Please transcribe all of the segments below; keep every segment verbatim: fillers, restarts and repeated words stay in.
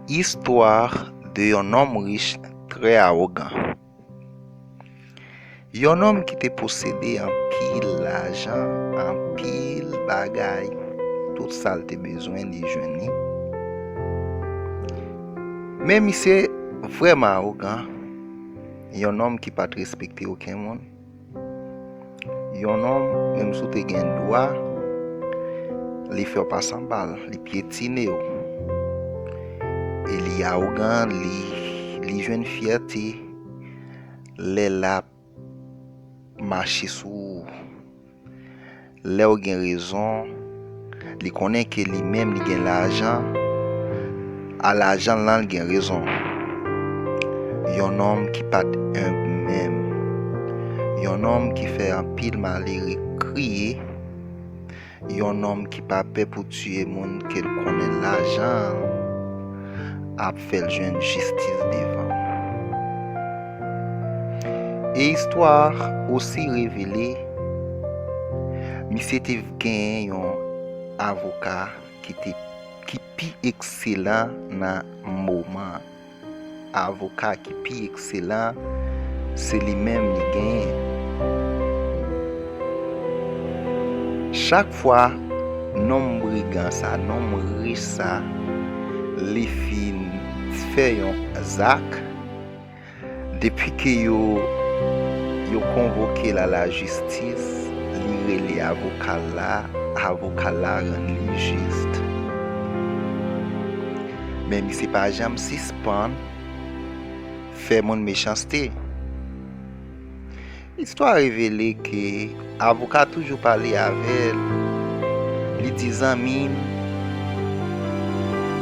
Histoire de yon nonm rich trè awogan. Yon nonm ki te posede anpil lajan, anpil bagay, tout sa l te bezwen li jwenn li. Men misye vrèman awogan, yon nonm ki pa t respekte okenn moun. Yon nonm, menm si w te gen dwa, li fè w pa sanba l, li pyetine w. E li awogan, li, li jwenn fyète lè l ap mache sou ou. Lè w gen rezon, li konnen ke li menm li gen lajan, a lajan l lan l gen rezon. Yon nonm ki pa t enb menm. Yon nonm ki fè anpil malere kriye. Yon nonm ki pa pè pou tiye moun ke l konnen lajan ap fè l jwenn jistis devan. E istwa osi revele, misye te genyen yon avoka ki te, ki pi ekselan nan moman. Avoka ki pi ekselan, se li menm li genyen. Chak fwa nonm brigan sa, nonm rich sa, li fin fè yon zak, depi ke yo, yo konvoke l a lajistis, li rele avoka l la, avoka l la rann li jis. Men misye pa janm sispann fè moun mechanste. Istwa revele ke avoka toujou pale avè l. Li di, "Zanmi m,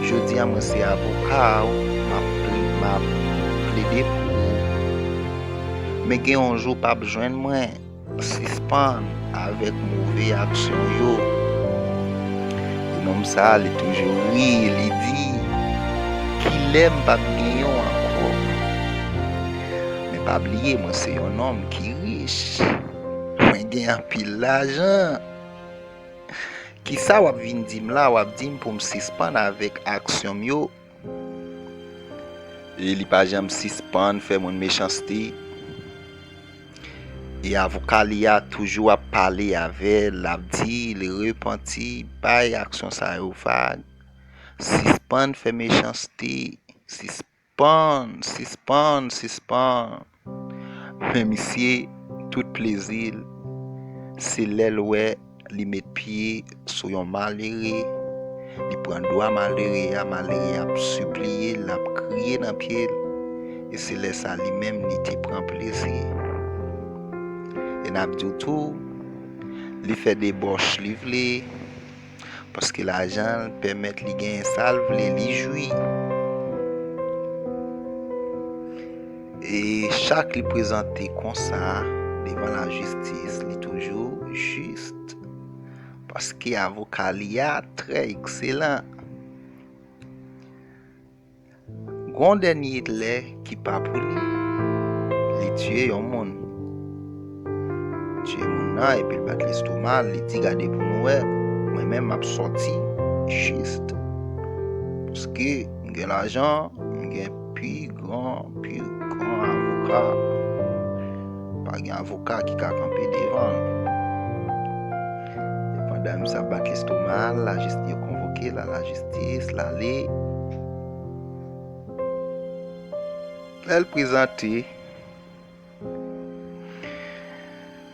jodi a mwen se avoka w, m ap pl-, m ap plede pou ou. Men gen yon jou w p ap jwenn mwen." Sispann avèk move aksyon yo. E nonm sa a, li toujou ri, li di, "Kilè m p ap gen yon ankò?" Men pa bliye, mwen se yon nonm ki rich. Mwen gen anpil lajan. Kisa w ap vin di m la? W ap di m pou m sispann avèk aksyon m yo? E li pa janm sispann fè moun mechanste. E avoka li a toujou ap pale avè l, l ap di l repanti, bay aksyon sa yo vag. Sispann fè mechanste, sispann, sispann, sispann. Men misye, tout plezi l, se lè l wè li met pye sou yon malere, li pran dwa malere a, malere a ap sipliye l, l ap kriye nan pye l. E se lè sa li menm li te pran plezi. E n ap di w tou, li fè debòch li vle, paske lajan l pèmèt li genyen sa l vle, li jwi. E chak li prezante konsa devan lajistis, li toujou jis, paske avoka li a trè ekselan. Gon dènye lè ki pa pou li, li tiye yon moun. Tiye moun nan, epi l bat lestoma l, li di, "Gade pou nou wè, mwen menm m ap sòti jis. Paske m gen lajan, m gen pi gran, pi gran avoka. Pa gen avoka ki ka kanpe devan l." E pandan misye ap bat lestoma l, lajistis, yo konvoke l a lajistis, l ale. Lè l prezante,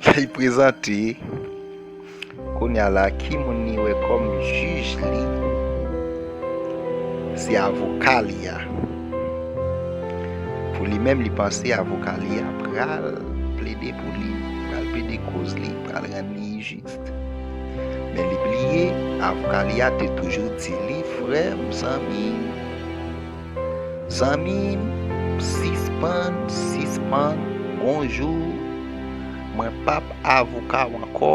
lè l prezante, kounye a la, ki moun li wè kòm jij li? Se avoka li a. Pou li menm, li panse avoka li a pral plede pou li, pral plede koz li, pral rann li jis. Men li bliye, avoka li a te toujou di li, "Frè m, zanmi m, zanmi m, sispann, sispann, gon jou, mwen p ap avoka w ankò."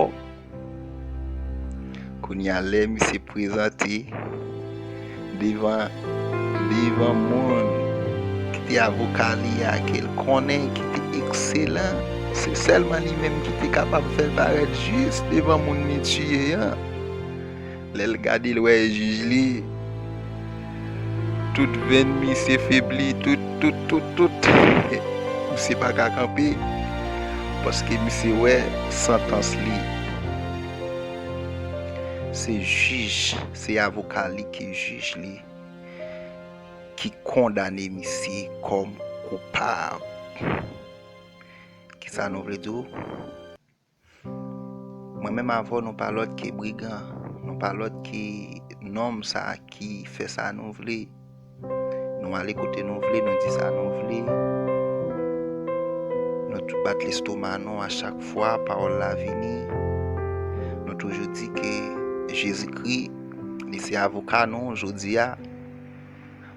Kounye a, lè misye prezante devan, devan moun ki te avoka li a, ke l konnen, ki te ekselan, se sèlman li menm ki te kapab fè l parèt jis devan moun li tiye an. Lè l gade, l wè jij li, Tout venn misye febli, tout, tout, tout, tout. Misye pa ka kanpe, paske misye wè santans li. Se jij, se avoka li ki jij li, ki kondane misye kòm koupab. Kisa nou vle di w? Mwen menm avè w, nou pa lòt ke brigan, nou pa lòt ke nonm sa a ki fè sa nou vle. Nou ale kote nou vle, nou di sa nou vle. Nou tou bat lestoma nou a chak fwa pawòl la vini. Nou toujou di ke Jezikri, li se avoka nou jodi a.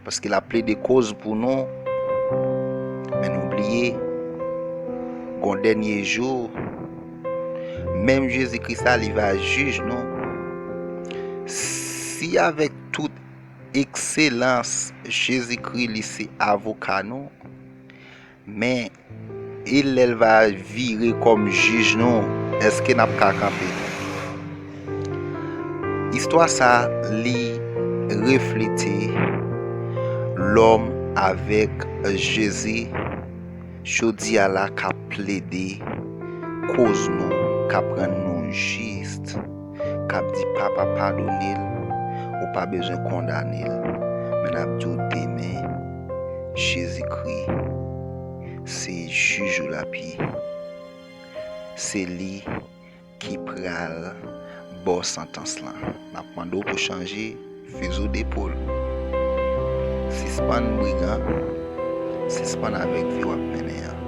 Paske l ap plede koz pou nou. Men nou bliye, gon dènye jou, menm Jezi Kris la, li va jij nou. Si avèk tout ekselans Jezikri, li se avoka nou, men e lè l va vire kòm jij nou, èske n ap ka kanpe? Istwa sa, li reflete lòm avèk Jezi jodi a la k ap plede koz nou, k ap rann nou jis, k ap di, "Papa, padone l, ou pa bezwen kondane l, men n ap di w demen, Jezikri se jij ou l ap ye." Se li ki pral ba w santans lan. N ap mande w pou chanje fizi w depol. Sispann brigan, sispann avèk vi w ap mennen an.